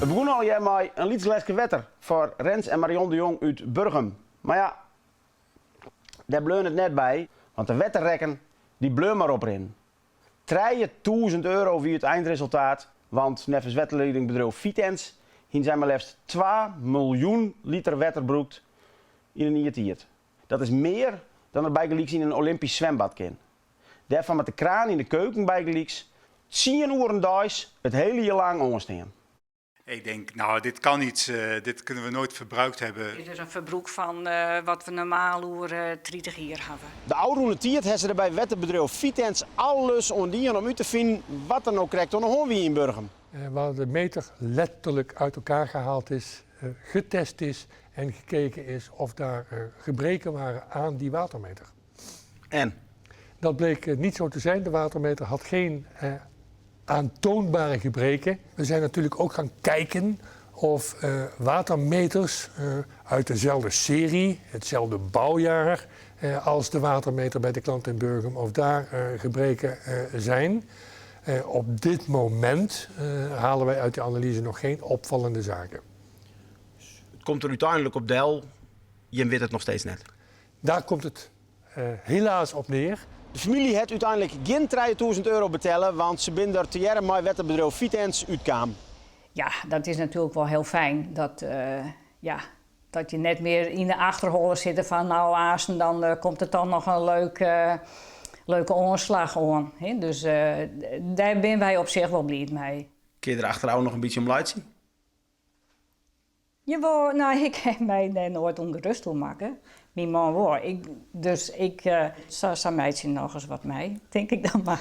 It begûn allegear mei in lyts gleske wetter foar Rens en Marion de Jong út Burgum. Mar ja, dêr bleaun it net by, want de wetterrekken dy bleau mar oprinnen. 3000 euro wie it eindresultaat, want neffens wetterliedingbedriuw Vitens hiene sy mar leafst twa miljoen liter wetter brûkt yn in jier tiid. Dat is mear dan der bygelyks yn in Olympysk swembad kin. Dêrfoar moat de kraan yn de keuken bygelyks tsien oeren deis it hiele jier lang oanstean. Ik denk, nou, dit kan niet, dit kunnen we nooit verbruikt hebben. Dit is in ferbrûk fan wat we normaal oer 30 jier hawwe. De ôfrûne tiid ha se der by wetterbedriuw Vitens alles oan dien om út te finen wat der no krekt oan de hân wie yn Burgum. Waar de meter letterlijk uit elkaar gehaald is, getest is en gekeken is of daar gebreken waren aan die watermeter. En? Dat bleek niet zo te zijn. De watermeter had geen aantoonbare gebreken. We zijn natuurlijk ook gaan kijken of watermeters uit dezelfde serie, hetzelfde bouwjaar als de watermeter bij de klant in Burgum, of daar gebreken zijn. Op dit moment halen wij uit de analyse nog geen opvallende zaken. It komt der úteinlik op del, jim witte it noch steeds net. Daar komt het helaas op neer. De famylje hat úteinlik gjin 3000 euro betelle, want se binne der tegearre mei wetterbedriuw Vitens útkaam. Ja, dat is natuerlik wol hiel fijn. Dat, ja, dat je net mear yn de achterholle sitte fan no aansten dan komt der toch noch in leuk, leuke oanslach oan. Dus dêr binne wy op sich wol bliid mei. Kinne je der achterôf noch in bytsje om laitsje? Jawol, no ik ha my dêr noait ûngerust oer makke. Myn man wol. Ik, dus ik, sa, sa meitsje nochris wat mei, tink ik dan mar.